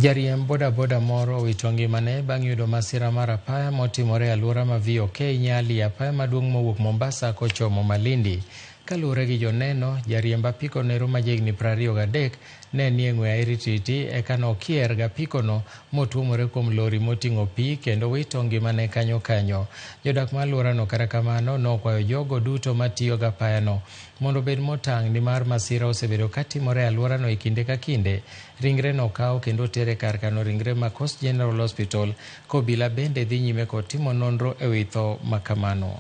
Jariemb bodaboda moro owito ngimane bang' yudo masira mar apaya motimore e alwora ma VOK Nyali, apaya maduong' mowuok Mombasa kochomo Malindi. Kaluwore gi joneno, jariemb apiko nero ma jahigni 23 ne nie ng'we airititi eka nokier gapikono motuomore kuom lori moting'o pi kendo wito ngimane kanyo kanyo. Jodak ma alworano kata kamano nokwayo jogo duto matiyo gapayano mondo obed motang' nimar masira osebedo katimore e alworano e kinde ka kinde. Ringre nokaw kendo otere kar kano ringre ma Coast General Hospital kobila bende dhi nyime kod timo nonro e wi tho makamano.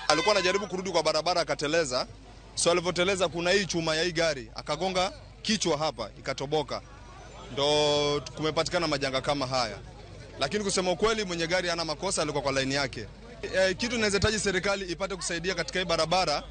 Alikuwa anajaribu kurudi kwa barabara akateleza. So alivyoteleza kuna hii chuma ya hii gari akagonga kichwa hapa ikatoboka, ndo kumepatikana majanga kama haya. Lakini kusema ukweli, mwenye gari hana makosa, alikuwa kwa laini yake. Kitu inawezahitaji serikali ipate kusaidia katika hii barabara.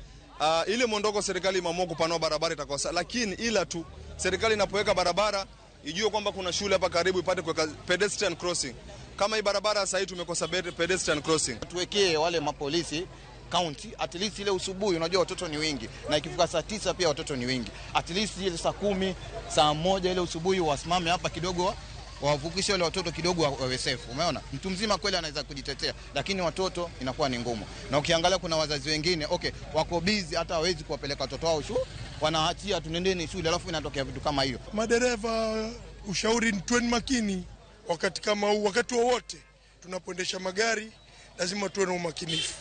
Ile mwondoko serikali imeamua kupanua barabara itakosa, lakini ila tu serikali inapoweka barabara ijue kwamba kuna shule hapa karibu, ipate kuweka pedestrian crossing. Kama hii barabara sasa hii tumekosa pedestrian crossing. Tuwekee wale mapolisi county at least ile usubuhi, unajua watoto ni wengi, na ikifika saa 9 pia watoto ni wengi. At least ile saa 10, saa 1 ile usubuhi wasimame hapa kidogo, wavukishe wale watoto kidogo wawe safe. Umeona, mtu mzima kweli anaweza kujitetea, lakini watoto inakuwa ni ngumu. Na ukiangalia kuna wazazi wengine okay, wako busy, hata hawezi kuwapeleka watoto wao shule, wanaachia tunendeni shule, alafu inatokea vitu kama hiyo. Madereva, ushauri ni tuwe makini wakati kama huu, wakati wowote tunapoendesha magari lazima tuwe na umakinifu.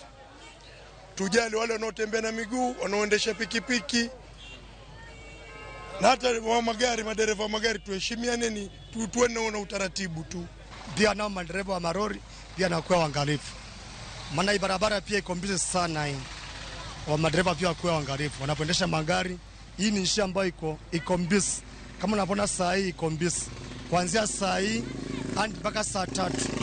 Tujali wale wanaotembea na miguu, wanaoendesha pikipiki na hata wa magari, madereva wa magari, tuheshimiane, tuwe na utaratibu tu. Pia nao madereva wa marori pia nakuwa waangalifu, maana hii barabara pia iko busy sana hii. Wa madereva pia wakuwa waangalifu wanapoendesha magari. Hii ni njia ambayo iko busy, kama unaona saa hii iko busy kuanzia saa hii hadi mpaka saa 3.